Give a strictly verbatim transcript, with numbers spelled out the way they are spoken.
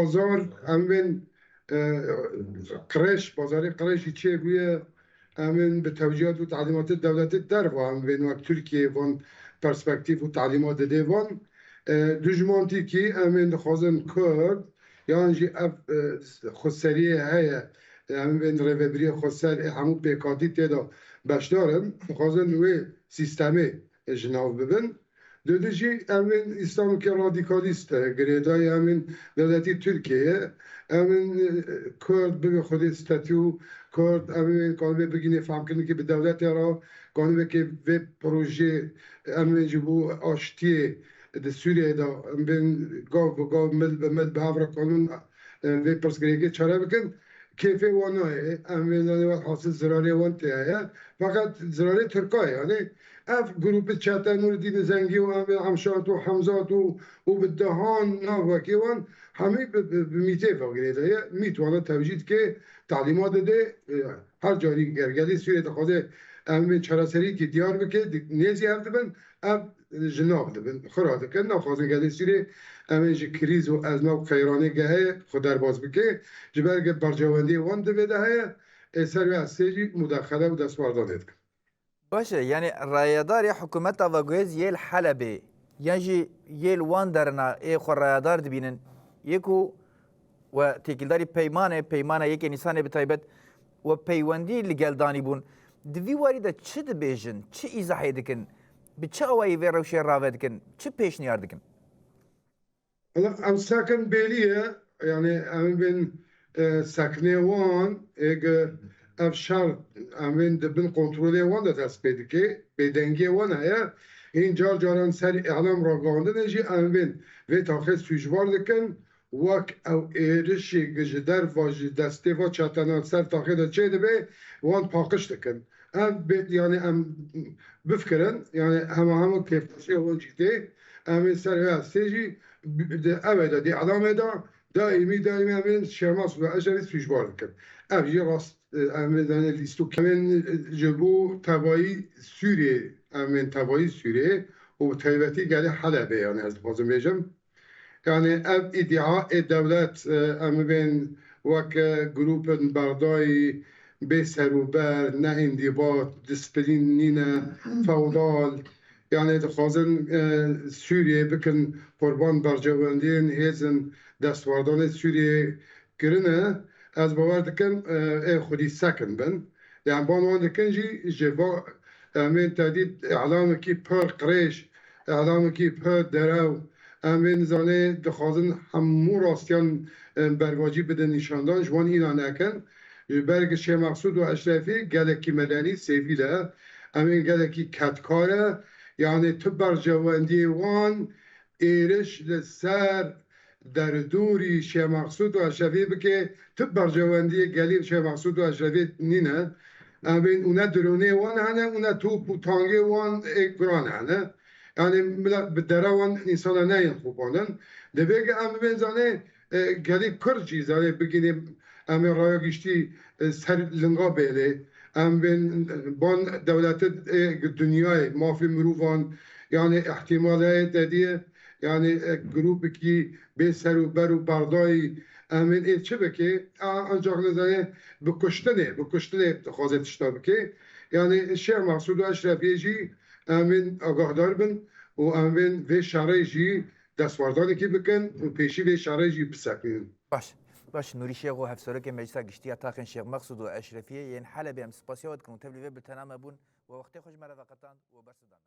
Bazar, em bên, e, qirêj, bazarê qirêjî çêbûye, em bên bi tewcîhat û talîmatê dewletê derva, em bên wek Tirkiyeyê van perspektîf û talîmat didê van. E, dijmantîkî em bên dixwazin Kurd, yan jî ev, e, xweseriyê heye, em bên rêvebiriyê xweser ê hemû pêkhatî tê de beşdar in, dixwazin wê sîstemê ji nav bibin. Dûdû jî em ên îslamkê radîkalîst, e, girêdayî em ên dewletî Tirkiyeyê. Em ên, e, Kurd bibe xwedê statû Kurd, em ên kanibê bigînê fehmkirinekê bi dewletê re, kanibê kê vê projê em ên ji bo aştiyê di Sûriyeyê de em bên gav bi gav, mil bi mil bi hev re kanin, e, vê pirsgirêkê çare bikin. Kêfê wan nayê. Em vê zanê welhasil zirarê wan tê heye. Feqet zirarê Tirka ye. Yanî ev grûpê çete Nûreddînê Zengî û em vê Emşat û Hemzat û, û bi dehan navekê wan hemî bi, bi, bi mîtê ve girêdaye. Mît wana tewcîh dike, talîmat dide. E, her carî ger gelê Sûriyê dixwaze em vê çareserîkî diyar bike, di-, nêzî ev dibin. Ev ji nav dibin, xira dikin, naxwazin gelê Sûriyê em ê ji krîz û ezme û qeyranê gehê xwe derbas bike. Ji ber ge berjewendiyê wan di vê de heye, ê ser wê hestê jî mudexele û destwardanê dikin. Baş e, yanî rayedarê hikûmeta veguhêz yê li Helebê, yan jî yê li wan derina ê xwe rayedar dibînin, yê ku we têkildarî peymanê, peymana yekê Nîsanê bi taybet, we peywendî li gel danîbûn. Di vî warî de çi dibêjin, çi îzahê dikin, bi çi awayî vê rewşê rave dikin, çi pêşniyar dikin? Ela em sekin bêlî ye, yanî em bên, e, sekinê wan, ê ge ev şer em bên di bin kontrolê wan de dest pê dike, bêdengiyê wan heye. Hîn car caran ser îlam ragihandinê jî em bên vê taxê sûcbar dikin. Wek ew êrişê gi ji derva ji destê va çetena ser taxê de çêdibe, wan paqij dikin. Em bê, yanî em bifikirin, yanî hema hema kêfxweşiya wan jî tê. Em ê ser vê hestê jî bi, di ev de, di îlamê de daîmî, daîmî em ê Şêx Mesûd û Eşrefî sûcbar dikin. Ev jî rast, e, em ê zanê lîstok. Em ê ji bo tevayî Sûriyê, em ê tevayî Sûriyê û bi taybetî gelê Helebê, yanî ez dixwazim bêjim. Yanî ev îdîa ê dewlet, e, em bên weke grûpên berdayî, bê serûber, neîndîbat, disiplîn nîne, fewdal, yanî dixwazin, e, Sûriyê bikin qurban berjewendiyên hêzên destwardanê Sûriyê kirine. Ez bawer dikim, e, ê xwedî sekin bin. Yan ban wan dikin jî ji va em ên tedî îlamekî pir qirêj, îlamekî pir derew, em ên zanê dixwazin hemû rastiyan, e, bervacî bidin nîşandan, ji wan îna nekin. Ji ber ki Şêx Mexsûd û Eşrefî gelekî medenî, sêvîl e. Em ên gelekî kedkar e. Yanî tu berjewendiyê wan êriş li ser derdorî Şêx Mexsûd û Eşrefî bike, tu berjewendiyê gelî Şêx Mexsûd û Eşrefî nîne. Em bên û ne dronê wan hene û ne top û tangê wan ê guran hene. Yanî bila bi dere wan însana neyên xwebanin. Divê ki em bibên zanê, e, gelî Kurd jî zanê bigînê em ê raya giştî, e, ser linga bêlê. Em bên ban dewletê, e, dinyayê mafê mirovan, yanî îhtîmal heye tedî, yanî, e, grûpekî bê ser û ber û berdayî em ên ê çi bike, a, ancak nizane bi kuştinê, bi kuştinê dixwaze tişta bike. Yanî Şêx Mexsûd û Eşrefiyê jî em ên agahdar bin û em bên vê şerê jî destwardanekî bikin û pêşî vê şerê jî bisekinîn. Baş, baş, Nûrî Şêxo, Hevserokê Meclisa Giştî ya Taxên Şêx Mexsûd û Eşrefiyê yên Helebê, em spasiya we dikin û tevlî vê biltena me bûn. We wextê xwe ji me re veqetand û bersiv dan.